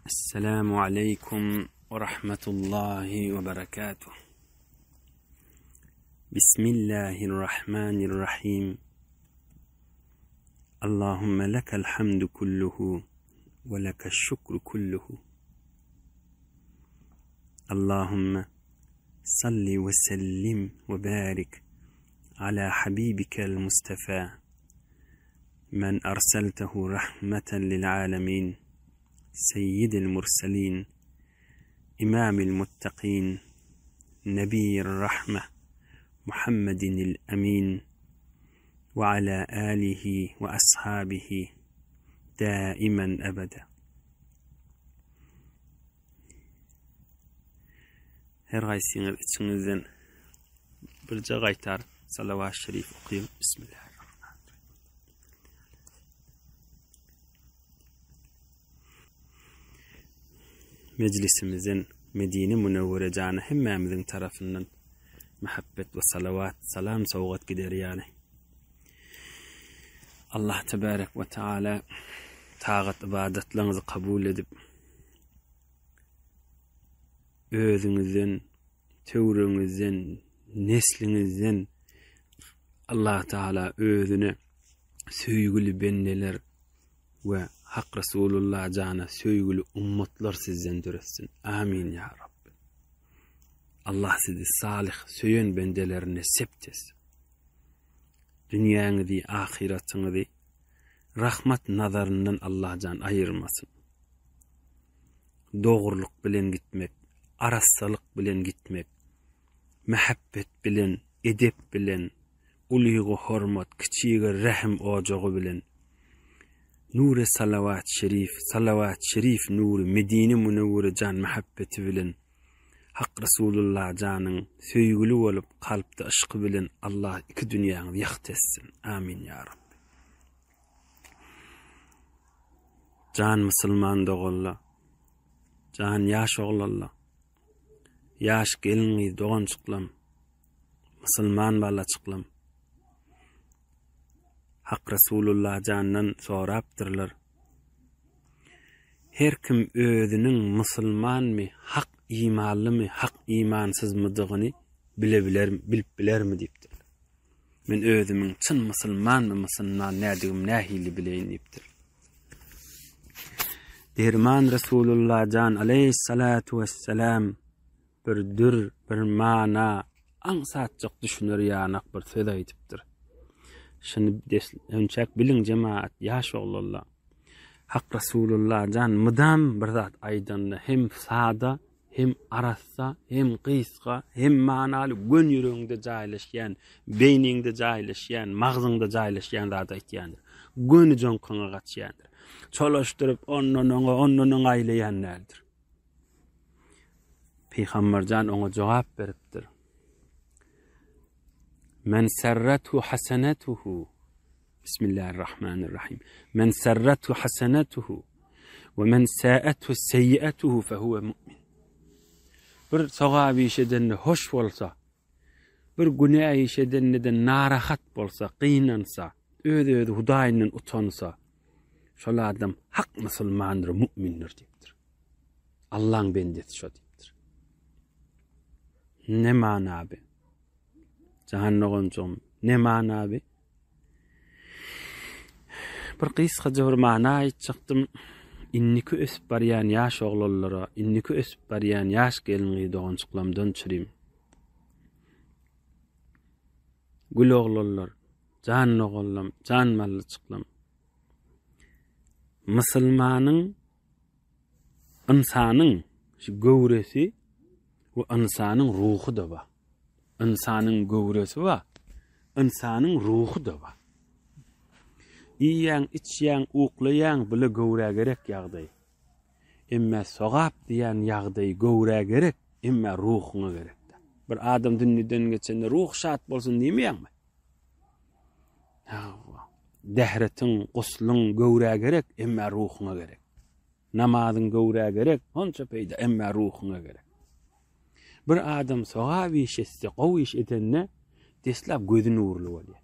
Esselamu aleýkum we rahmetullahi we berekatuh. Bismillahirrahmanirrahim. Allahümme lekel hamdu kulluhu we lekel şükru kulluhu. Allahümme salli we sellim we barik ala habibikel Mustafa men arsaltehu rahmeten lil alemin. Seyyidil murselin, İmamil muttakin, Nebiyyir rahme, Muhammedinil emin ve ala alihi ve ashabihi daimen ebede. Her haýsyňyz içiňizden birje gaýtar salawat şerif okyň. Bismillahirrahmanirrahim. Mejlisimizden Medine Münewwere jana hemmämiziň tarapyndan mähebbet we salawat, salam sowgat gider ýaly. Allah tebarek we taala tagat ybadatlaryňyzy kabul edip, özüňizden, töweregiňizden, nesliňizden Allah taala özüne söýgüli bendeler we Hak Resulullah jana söýgüli ummatlar sizden döretsin. Amin ya Rabbi. Allah sizi salyh söýen bendelerine sept etsin. Dünýäňizi, ahyratyňyzy rahmat nazaryndan Allah jan aýyrmasyn. Dogrulyk bilen gitmek, arassalyk bilen gitmek, mähebbet bilen, edep bilen, Ulyga hormat, kiçige rähim ojagy bilen. Nury salawat şerif, salawat şerif nury Medine Münewwere jan mähebbeti bilen Hak Resulullah janyň söýgüli bolup kalpda yşky bilen Allah iki dünýäňizi ýagty etsin. Amin ýa Rabbi. Jan musulman doganlar, jan ýaş oglanlar, ýaş gelin-gyz doganjyklam. Musulman balaçyklam. Hak Resulullah jandan sorapdyrlar. Her kim özüniň musulmanmy, hak imanlymy, hak imansyzmydygyny bile biler, bilip bilermi diýipdir. Men özümiň çyn musulmanmy, musulman nädigim nähili bileýin diýipdir. Derman Resulullah jan aleyhissalatu vesselam Bir dür, bir mana, aňsatjak düşüner ýanak bir söz aýdypdyr. Şuny önçäk biliň jemaat, ýaş oglanlar. Hak Resulullah jan mydam bir zat aýdanda hem sada, hem arassa, hem gysga, hem manaly gön ýüregiňde jaýlaşýan, beýniňde jaýlaşýan, magzyňda jaýlaşýan zat aýtýandyr. Göni joňkuňa gaçýandyr. Çolaşdyryp ondan oňa, ondan oňa aýlaýan däldir. Pygamberjan oňa jogap beripdir. Men serrethu hasanatuhu Bismillahirrahmanirrahim. Men serrethu hasanatuhu we men sa'athu seýiatuhu fe huwe mu'min. Bir sogap iş edende hoş bolsa, bir günä iş edende de narahat bolsa, gynansa, öz-özi Hudaýyndan utansa, şol adam hak musulmandyr, mu'mindir diýipdir. Allaň bendesi şo diýipdir. Ne mana bi? Jan doganjygym, ne mana bi? Bir gysgaja bir mana aýtjakdym. Indiki ösüp barýan ýaş oglanlara, indiki ösüp barýan ýaş gelin-gyz doganjyklarymdan çürim. Gül oglanlar, jan doganlam, jan ballyjyklam. Musulmanyň Ynsanyň şu göwresi we ynsanyň ruhy-da bar. Ynsanyň göwresi bar, ynsanyň ruhy-da bar. Iýýäň, içýäň, uklaýaň, bula göwrä gerek ýagdaý. Emme sogap diýen ýagdaý göwrä gerek, emme ruhuňa gerek-dä. Bir adam dünýeden geçende ruh şat bolsun diýmeýäňmi? Hawa. Dähretiň, gusluň göwrä gerek, emme ruhuňa gerek. Namazyň göwrä gerek, onça peýda, emme ruhuňa gerek. Bir adam sogap iş etse, gowy iş edende, deslap gözi nurly bolýar.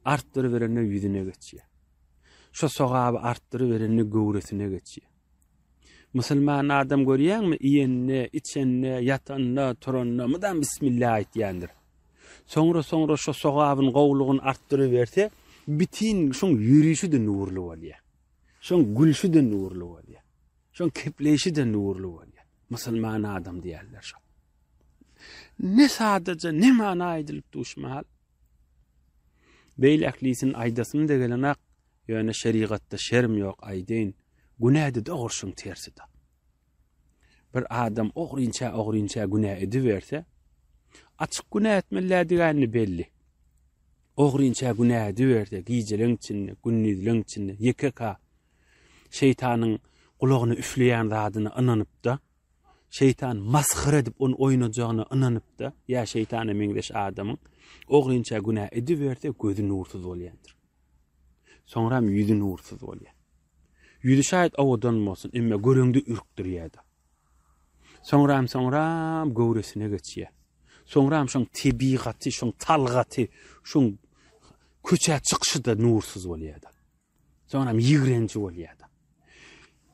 Artdyryberende ýüzüne geçýär. Şo sogaby artdyryberende göwresine geçýär. Musulman adam görýäňmi, iýende, içende, ýatanda, turanda mydam bismillah aýtýandyr. Soňra-soňra şo sogabyny, gowulygyny artdyryberse, bitin şoň ýörişi-de nurly bolýar. Şoň gülşi-de nurly bolýar. Şoň kepleýşi-de nurly bolýar. Musulman adam diýerler şo. Ne sadaja, ne mana aýdylyp duşmahal. Beýle ählisini aýdasym-da gelenak, ýöne şerigatda şerm ýok aýdaýyn, günä-de dogruşyň tersi-de. Bir adam ogrynça-ogrynça günä ediberse, açyk günä etmelidigini belli. Ogrynça günä ediberse, gijeleň içinde, gündizleň içinde, ýeke-ka şeýtanyň gulagyna üfleýän zadyna ynanyp-da, Şeýtan masgara edip ony oýnajagyna ynanypda, ýa şeýtana meňzeş adamyň ogrynça günä ediberse gözi nursyz bolýandyr. Soňram ýüzi nursyz bolýar. Ýüzi şaýat owadan bolsun, emma göreňde ürkdürýär-de. Soňram soňram göwresine geçýär. Soňram şoň tebigaty, şoň talgaty, şoň köçä çykyşy-da nursyz bolýar-da. Soňram ýigrenji bolýar-da.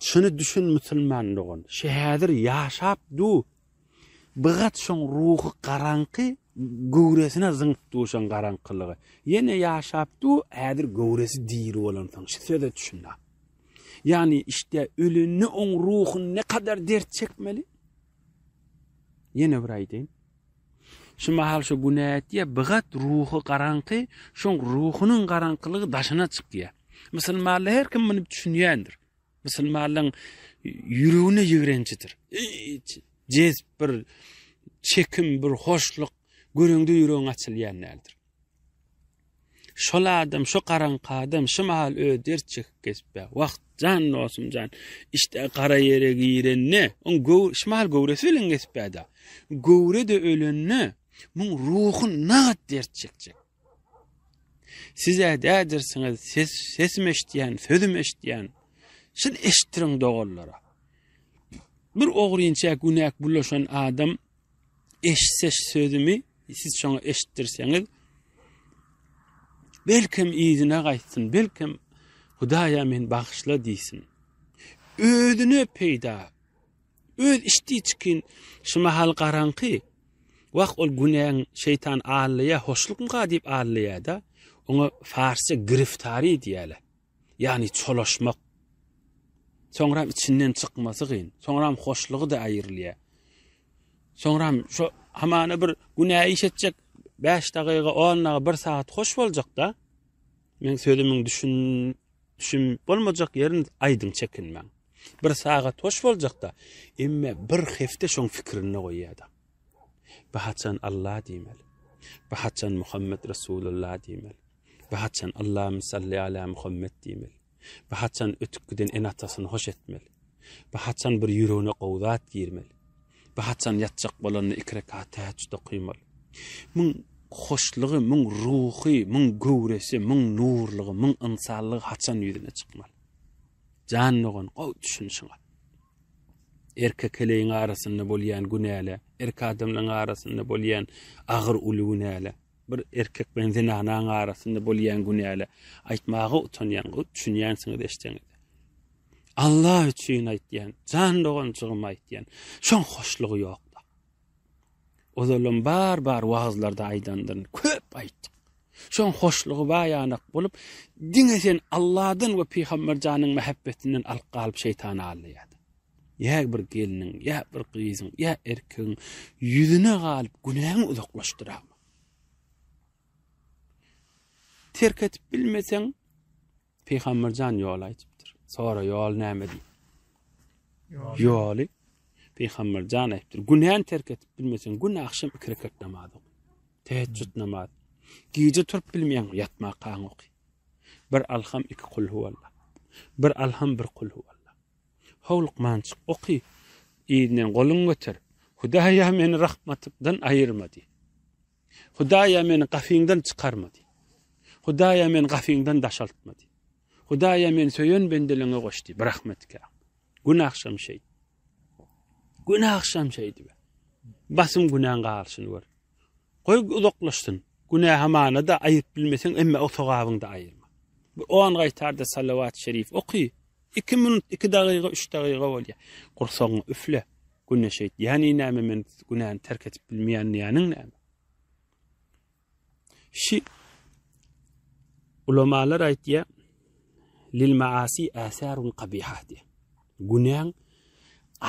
Şuny düşün musulman dogan. Şu häzir ýaşap du. Bygat şoň ruhy garaňky göwresine zyňyp du şoň garaňkylygy. Ýene ýaşap du, häzir göwresi diri bolansoň. Şu söze düşün-da. Ýagny işte ölende oň ruhy ne kadar dert çekmeli? Ýene bir aýdaýyn. Şu mahal şu günä etýär, bigat ruhy garaňky, şoň ruhunyň garaňkylygy daşyna çykýar. Musulmanlar her kim muny düşünýändir. Musulmanlaryň ýüregine ýigrenjidir. Jezp bir çekim, bir hoşluk göreňde ýüregiň açylýan däldir. Şol adam, şo garaňky adam şu mahal öz dert çekip gezipä. Wah, jan dostum jan. Işte gara ýere girende, oň göw şu mahal göwresi bilen gezipä-da. Göwre-de ölende, muň ruhy nagat dert çekjek. Siz-ä dädirsiňiz, ses, sesim eşitýän, sözüm eşitýän. Şuny eşitdiriň doganlara. Bir ogrynça günäk bulaşan adam eşitse sözümi, siz şoňa eşitdirseňiz, belkem yzyna gaýtsyn, belkem Hudaýa meni bagyşla diýsin. Özüne peýda. Öz içdi çykin şu mahal garaňky. Wah ol günäň şeýtan allaýa hoşlukmyka diýip allaýa-da, oňa farsça griftari diýýärler. Ýagny çolaşmak. Soňram içinden çykmasy gyn. Soňram hoşlugy-da aýrylýar. Soňram şo hamana bir günä iş etjek 5 dagyga, 10 dagyga, 1 sagat hoş boljak-da. Men sözümiň düşün düşün bolmajak ýerini aýdyň çekinmäň. Bir sagat hoş boljak-da, emme bir hepde şoň fikirinde goýýar-da. Bu haçan Allah diýmeli. Bu haçan Muhammed Resulullah diýmeli. Bu haçan Allahümme salli ala Muhammed diýmeli. Bu haçan ötüp giden ene-atasyny hoş etmeli. Bu haçan bir ýüregine gowy zat girmeli. Bu haçan ýatjak bolanda iki rekat tähejjüd okymaly. Muň hoşlugy, muň ruhy, muň göwresi, muň nurlugy, muň ynsanlygy haçan ýüzüne çykmaly. Jan dogan, gowy düşün şuňa. Erkek heleýiň arasynda bolýan günäle, erkek adamlaryň arasynda bolýan agyr uly günäle. Bir erkek bilen zenanaň arasynda bolýan günäle aýtmaga utanýan, düşünýänsiňiz eşdeňiz. Allah üçin aýtýan, jan doganjygym aýtýan. Şoň hoşlugy ýok-da. Ozalam bar-bar wagyzlarda aýdandyryn, köp aýtdyk. Şoň hoşlugy baýanak bolup, diňe sen Allahdan we Pygamber janyň mähebbetinden alyp galyp şeýtany aldaýar. Ýa bir gelniň, ýa bir gyzyň, ýa erkegiň ýüzüne galyp günäňi uzaklaşdyragma. Terk edip bilmeseň, Pygamber jan ýol aýdypdyr. Sora ýol näme diýip. Ýoly Pygamber jan aýdypdyr. Günäni terk edip bilmeseň, gün agşam iki rekat namaz oky. Teheccüd namaz. Gije turup bilmeýäň, ýatmakaň oky. Bir alham iki kul huwalla. Bir alham bir kul huwalla. Howlukmançyk oky, yzyndan goluňy göter. Hudaýa meni rahmatyňdan aýyrma diý. Hudaýa meni gafyňdan çykarma diý. Hudaýa meni gafyňdan daşaltma diý. Hudaýa meni söýen bendeleňe goş diý. Birahmetkä. Gün agşam şeýt. Gün agşam şeýdibe. Basym günäň galyşyny gör. Goý uzaklaşsyn. Günä hamana-da aýyryp bilmeseň, emme o sogabyňda aýyrma. Bir on gaýtarda salawat şerif oky. 2 minut, 2 dagyga, 3 dagyga bolýar. Gursagyňa üfle. Günä şeýt. Ýani näme men günäni terk edip bilmeýän diýýäniň näme? Şi ulamalar aýtýar, lil maasi asarun qabiha diýär. Günäň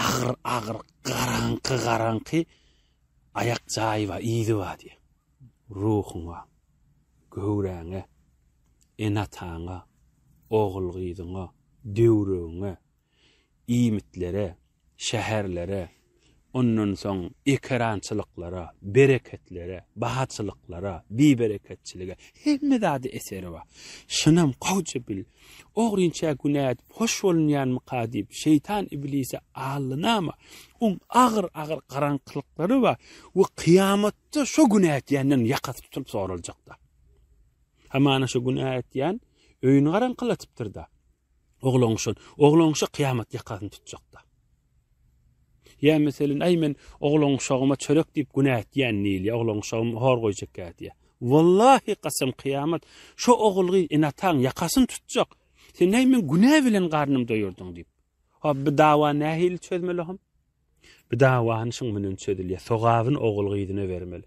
agyr agyr garaňky garaňky aýak jaýy bar, yzy bar diýär. Ruhuňa, göwräňe, ene-ataňa, ogul-gyzyňa, döwregiňe, iýmitlere, şäherlere, ondan soň ekerançylyklara, bereketlere, bahaçylyklara, bibereketçilige, hemme zada eseri bar. Şunam gowja bil. Ogrynça günä edip hoş bolunýanmyka diýip, şeýtan iblise alynama. Oň agyr-agyr garaňkylyklary bar we kyýamatda şo günä etýänden ýakasy tutulyp soraljakda. Hamana şo günä etýän öýüni garaňkylatypdyr-da. Oglanşon, oglanşa kyýamat ýakasyny tutjakda. Ýa meselen, aý men oglanşagyma çörek diýip günä etýän diýilýär, oglanşagym hor goýjak diýýär. Wallahi kasam kyýamat şo ogul gyz ene-ataň ýakasyny tutjak. Sen näme men günä bilen garnym doýurdyň diýip. Ha bu dawa nähili çözmeli hom? Bu dawany şuň bilen çözülýär. Sogabyny ogul gyzyna bermeli.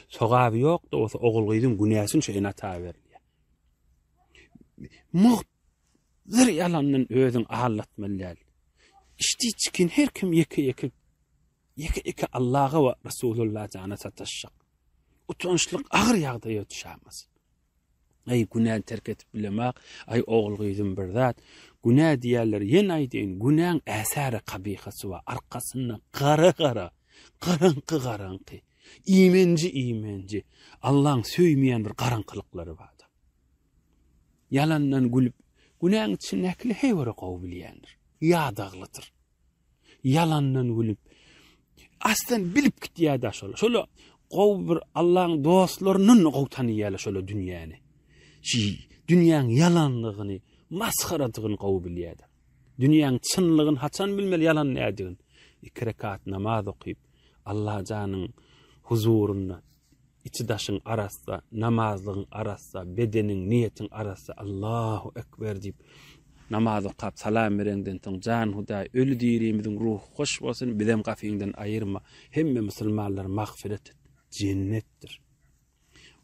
Sogaby ýok da bolsa ogul gyzyň günäsini şu ene-ata berilýär. Mugt zir ýalandan özüň aldatmaly däl. Içdi çikin her kim ýeke-ýeke ýeke-ýeke Allaha we Resulullah jana sataşjak. Utançlyk agyr ýagdaýa düşämez. Aý günäni terk edip bilemak, aý ogul gyzym bir zat. Günä diýerler, ýene aýdaýyn, günäň äsäri kabyhasy bar, arkasynda gara-gara, garaňky-garaňky, iýmenji-iýmenji, Allaň söýmeýän bir garaňkylyklary bar. Ýalandan gülüp, günäň içindäkini heý bir gowy bilýändir. Ýadaglydyr. Ýalandan gülüp, aslan bilip gitýär-de şol. Şol gowy bir Allaň dostlaryndan gowy tanaýarlar şol dünýäni. Şi dünýäň ýalanlygyny, masgaradygyny gowy bilýär-de. Dünýäň çynlygyny haçan bilmeli ýalan nädigini? Iki rekat namaz okyp, Allajanyň huzurynda Içi-daşyň arassa, namazlygyň arassa, bedeniň, niýetiň arassa, Allahu Ekber diýip, namaz okap salam bereňden soň, Jan Hudaý, öli-dirimiziň ruhy hoş bolsun, bizem gapyňdan aýyrma, hemme musulmanlary magfyret et. Jennetdir.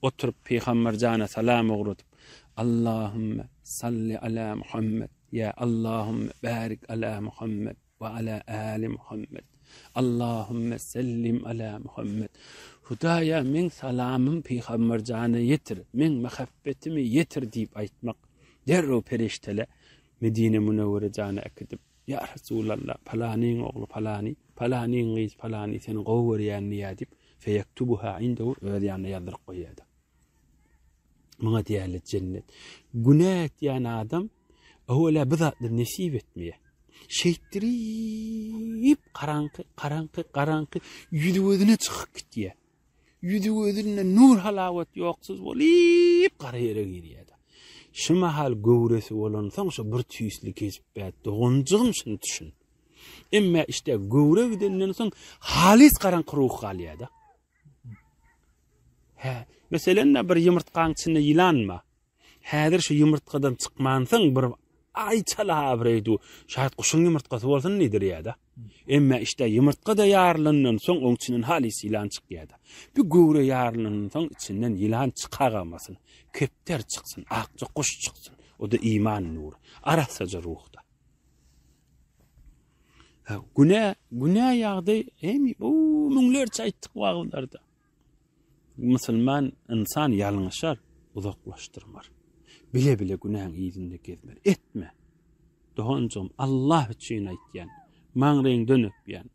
Oturyp Pygamber jana salam ugradyp, Allahümme salli ala Muhammed, ýa Allahümme barik ala Muhammed. we ala ali Muhammed. Allahümme sellim ala Muhammed. Hudaýa meň salamym pygamber jana ýetir, meň mähebbetimi ýetir diýip aýtmak. Derrew perişdele Medine Münewwere jana äkidip, Ýa Resulallah, palanyň ogly palany, palanyň gyzy palany seni gowy görýän diýýär diýip, feýektubuha indehu öz ýanyna ýazdyryp goýýar. Muňa diýerler jennet. Günä etýän adam öwela bu zatlar nesip etmeýär. Şeýtdirip garaňky, garaňky, garaňky ýüzi gözüne çykyp gitýär. Ýüzi gözünde nur halawat ýoksuz bolup gara ýere girýär. Şu mahal göwresi bolansoň şu bir tüýsli gezip bä doganjygym şuny düşün. Emma işte göwre gidenden soň halys garaňky ruh galýar-da. Hä, meselen-de bir ýumurtgaň içinde ýylan bar. Häzir şu ýumurtgadan çykmansyň bir aý çala abraýdu. Şaýat guşuň ýumurtgasy bolsun diýdirýär-de. Emma işte ýumurtga-da ýarylandan soň oň içinden halys ýylan çykýar-da. Bir göwre ýarylandan soň içinden ýylan çykagamasyn. Kepder çyksyn, akja guş çyksyn. O-da iman nury. Arassaja ruhda. Günä, günä ýagdaý hemi bu müňlerçe aýtdyk wagyzlarda. Musulman ynsan ýalňyşar, uzaklaşdyrmar. Bile-bile günäň yzynda gezmer. Etme. Doganjygym, Allah üçin aýtýan. Maňryňdan öpýän.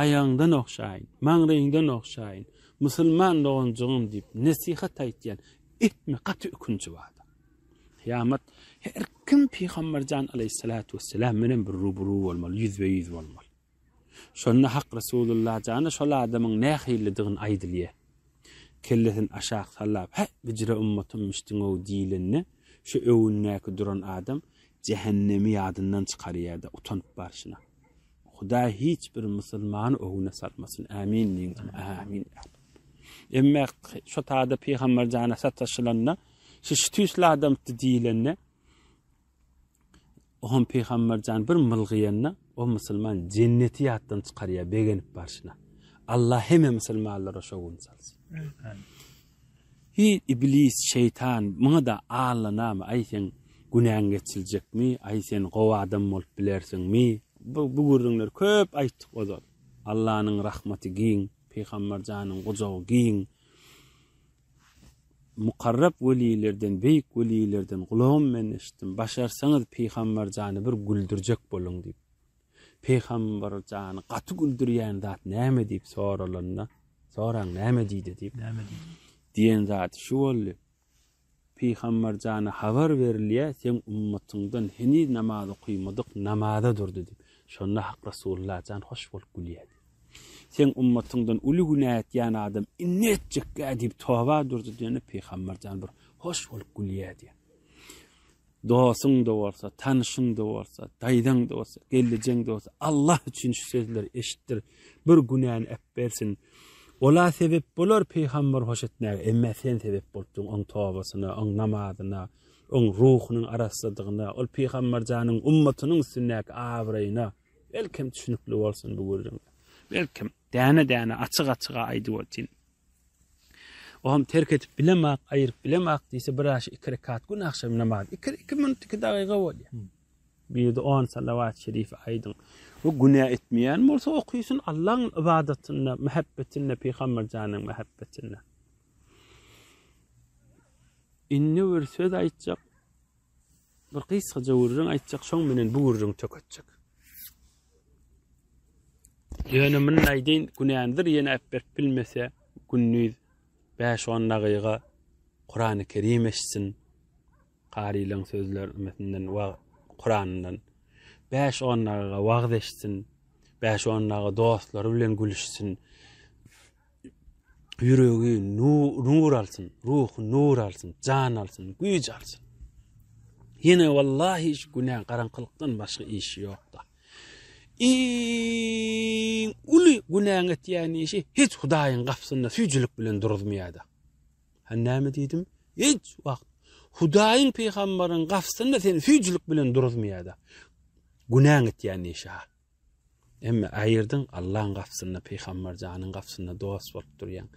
Aýagyňdan ogşaýyn, maňryňdan ogşaýyn. Musulman doganjygym diýip nesihat aýtýan. Etme, gaty ökünji bar. Kyýamat her kim Pygamber jan aleýhissalatu wesselam bilen bir rubru bolmaly, ýüzbe-ýüz bolmaly. Şonda Hak Resulullah jana şol adamyň nähilidigini aýdylýar. Kellesini aşak sallap, Hä, bijire ummatymmyşdyň-ow diýlende, şu öňündäki duran adam jähennemi ýadyndan çykarýar-da, utanyp barşyna. Hudaý hiç bir musulmany öwüne salmasyn. Ämin diýiň. Ämin. Emma şo tada Pygamber jana sataşylanda, şu şu tüýsli adamdy diýilende, Oňam Pygamber jan bir mylgyýanda o musulman jenneti ýatdan çykarýar begenip barşyna. Allah hemme musulmanlara şo gün salsyn. Hi iblis, şeýtan muňa-da allanamy, aý seň günäň geçiljekmi, aý sen gowy adam bolup bilersiňmi? Bu, bu gürrüňleri köp aýtdyk ozal. Allanyň rahmaty giň, Pygamber janyň gujagy giň. Mukarrap welilerden, beýik welilerden gulagym men eşitdim. Başarsaňyz Pygamber jany bir güldürjek boluň diýip. Pygamber jany gaty güldürýän zat näme diýip soralanda, soraň näme diýdi diýip. Näme diýdi? Diýen zady şu boldy. Pygamber jana habar berilýär, seň ummatyňdan heniz namaz okymadyk namaza durdy diýip. Şonda Hak Resulullah jan hoş bolup gülýär. Seň ummatyňdan uly günä etýän adam indi etjekkä diýip toba durdy diýende Pygamber jan bir hoş bolup gülýär diýär. Dosuň-da bolsa, tanyşyň-da bolsa, daýzaň-da bolsa, gelnejeň-de bolsa, Allah üçin şu sözleri eşitdir. Bir günäni äpbersin. Ola sebep bolar pygamber hoş etmäge, emme sen sebep bolupdyň oň tobasyna, oň namazyna, oň ruhunyň arassadygyna, ol pygamber janyň ummatynyň üstündäki abraýyna. Belkem düşünikli bolsun bu gürrüň. Belkem däne-däne açyk-açyga aýdyp otyryn. Oňam terk edip bilemak, aýyryp bilemak diýse, bir aşy iki rekat gün agşam namaz. Iki, iki minut, iki dagyga bolýar. Bir-de on salawat şerifi aýdyň. Bu günä etmeýän bolsa okysyn Allaň ybadatynda, mähebbetinde, Pygamber janyň mähebbetinde. Indi bir söz aýtjak. Bir gysgaja gürrüň aýtjak, şoň bilen bu gürrüňi töketjek. Ýöne muny aýdaýyn, günändir ýene äpberip bilmese, gündiz 5-10 dagyga Kurany Kerim eşitsin. Karylaň sözlerinden we Kuranyndan 5-10 dagyga wagyz eşitsin. 5-10 dagyga dostlary bilen gülüşsin. Ýüregi nur alsyn, ruhy nur alsyn, jan alsyn, güýç alsyn. Ýene wallahi şu günä garaňkylykdan başga işi ýokda. Iň uly günäň etýän işi hiç Hudaýyň gapysynda süýjülik bilen duruzmaýar-da. Ha näme diýdim? Hiç wagt Hudaýyň pygambaryň gapysynda seni süýjülik bilen duruzmaýar-da. Günäň etýän işi ha. Emme aýyrdyň Allaň gapysynda Pygamber janyň gapysynda dost bolup durýaň.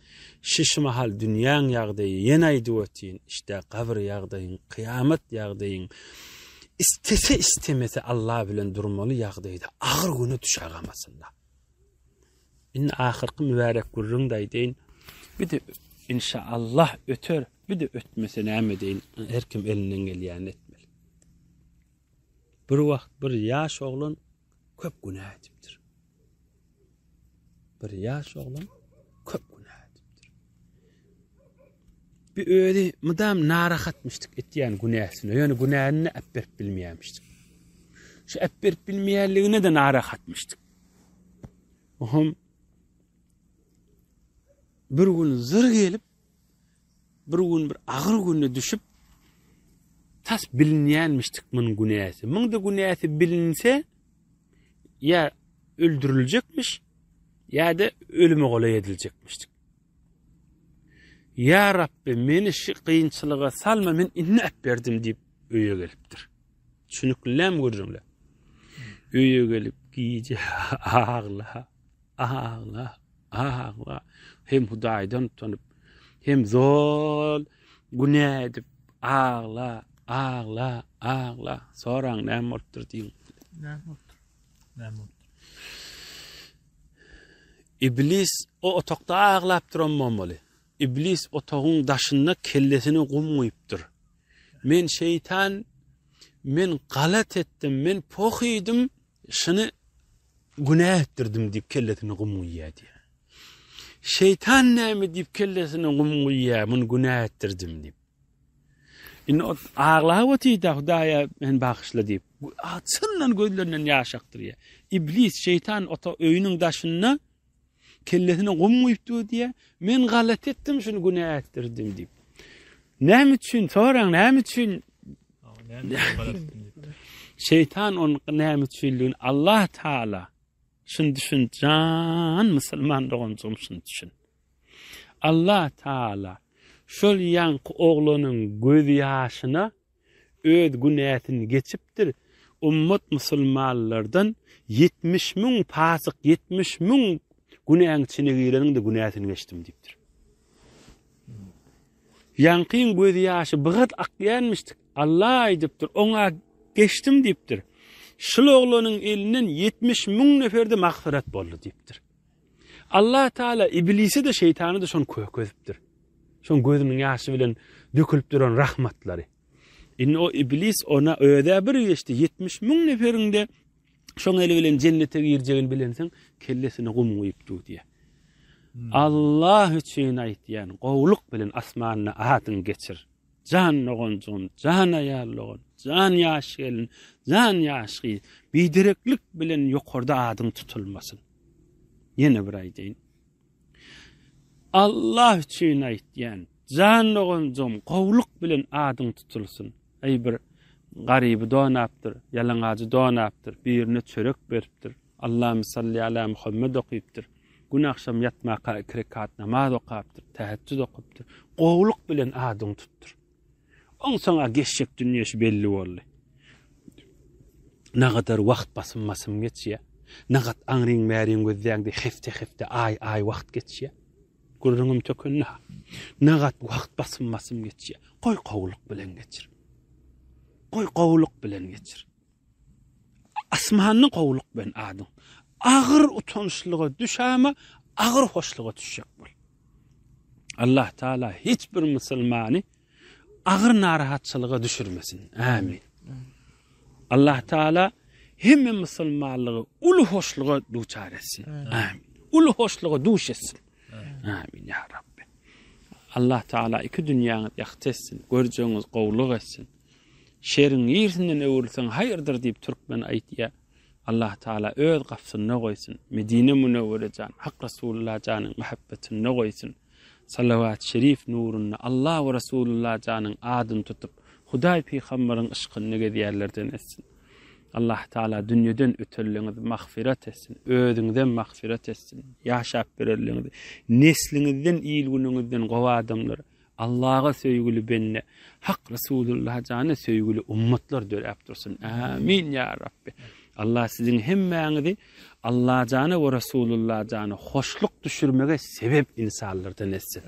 Şiş mahal dünýäň ýagdaýy ýene aýdyp ötýin işde gabyr ýagdaýyň kyýamat ýagdaýyň istese istemese Alla bilen durmaly ýagdaýda agyr güne düşägamasynda. Indi ahyrky mübärek gürrüňde aýdaýyn. Bir de inşallah öter, bir de ötmese näme edeýin? Her kim elinden gelýänini etmeli. Bir wagt bir ýaş oglan köp günä edipdir. Bir ýaş oglan köp günä edipdir. Bir özi mydam narahatmyşdyk etýän günäsine, ýöne günäni äpberip bilmeýärmişdik. Şu äpberip bilmeýänligine de narahatmyşdyk. Oham bir gün zyr gelip Bir gün bir agyr günde düşüp, tas bilinýänmişdik munuň günäsi. Muň-da günäsi bilinse, ýa öldüriljekmiş, ýa-da ölüme golaý ediljekmişdik. Ýa Rabbi, meni şu kynçylyga salma, men indi äpberdim diýip öýe gelipdir. Düşünikliläm gürrüňler. Öýe gelip gije agla, agla. Agla, hem Hudaýdan utanyp, hem zol günä edip, agla, agla, agla. Soraň näme bolupdyr diýiň. Näme bolupdyr? Näme bolupdyr? Iblis o otagda aglap duran bolmaly. Iblis otagyň daşynda kellesine gum guýupdyr. Men şeýtan, men galat etdim, men poh iýdim, Şuny günä etdirdim diýip kellesine gum guýýar diýýär. Şeýtan näme diýip kellesine gum guýýar, muny günä etdirdim diýip. Indi o aglap otyr-da, Hudaýa meni bagyşla diýip. Çyndan gözlerinden ýaş akdyrýar. Iblis, şeýtan ota öýüniň daşynda Kellesine gum guýup dur diýýär. Men galat etdim şuny günä etdirdim diýip. Näme üçin soraň, näme üçin? Şeytan onu näme üçinligini Allah Taala şuny düşün jan musulman doganjygym şuny düşün. Allah Taala şol ýaňky oglanyň göz ýaşyna öz günäsini geçipdir. ummat musulmanlardan 70 müň pasyk, 70 müň günäň içine gireniň-de günäsini geçdim diýipdir. Ýaňkyň göz ýaşy bygat akýanmyşdyk. Allah aýdypdyr, oňa geçdim diýipdir. Şul oglanyň elinden 70 müň neferde magfyrat boldy diýipdir. Allah Teala iblisi-de şeýtany-da şony kökezipdir. Şoň gözüniň ýaşy bilen dökülip duran rahmatlary. Indi o iblis ona özä bir geçdi 70 müň neferiňde şoň eli bilen jennete girjegini bilensiň, kellesine gum guýup dur diýýär. Hmm. Allah üçin aýtýan, gowluk bilen asmanda adyň geçir. Jan doganjygym, jan aýal dogan, jan ýaş gelin, jan ýaş gyz, bidereklik bilen ýokarda adyň tutulmasyn. Ýene bir aýdaýyn. Allah üçin aýtýan, jan doganjygym, gowluk bilen adyň tutulsyn. Eý bir garyby donapdyr, ýalaňajy donapdyr, birine çörek beripdir. Allahümme salli ala Muhammed okypdyr. Gün agşam ýatmaka iki rekat namaz okapdyr, täheccüd okupdyr. Gowluk bilen adyň tutdur. Onsoň-a geçjek dünýesi belli boldy. Nagadar wagt basym-basym geçýär. Nagat aňryň-bäriň gözläňde hepde-hepde, aý-aý wagt geçýär. Gürrüňim tökende-ha. Nagat wagt basym-basym geçýär. Goý gowluk bilen geçir. Goý gowluk bilen geçir. Asmanda gowluk bilen adyň. Agyr utançlyga düşäme, agyr hoşluga düşjek bol. Allah Teala hiç bir musulmany agyr narahatçylyga düşürmesin. Amin. Allah Teala hemme musulmanlygy uly hoşluga duçar etsin. Amin. Uly hoşluga duş etsin. Amin ya Rabbi. Allah Teala iki dünýäňizi ýagty etsin, görjegiňiz gowluk etsin. Şeriň niresinden öwrülseň haýyrdyr diýip türkmen aýtýa. Allah Taala öz gapysynda goýsun. Medine Münewwere jan, Hak Rasulullah janyň mähebbetinde goýsun. Salawat şerif nurunda Allah we Rasulullah janyň adyny tutup, Hudaý pygambaryň yşkynda gezýärlerden etsin. Allah Taala dünýeden ötenleňizi magfyrat etsin, özüňizem magfyrat etsin. Ýaşap berenleňizi, nesliňizden, il-günüňizden gowy adamlar, Allaha söýgüli bende, Hak Resulullah jana söýgüli ummatlar döräp dursun. Amin ya Rabbi. Allah siziň hemmäňizi Allah jana we Resulullah jana hoşluk düşürmege sebep insanlardan etsin.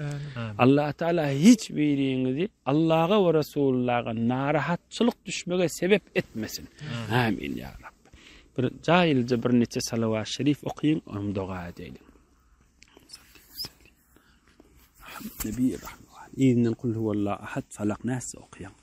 Allah Teala hiç biriňizi Allaha we Resulullah'a narahatçylyk düşmege sebep etmesin. Amin ya Rabbi. Bir jaýylja bir neçe salawat şerif okyň, onuň doga edeýin. Nebi Rahman. Yzyndan kul huwallahu ahad, falak, nas okaýaň.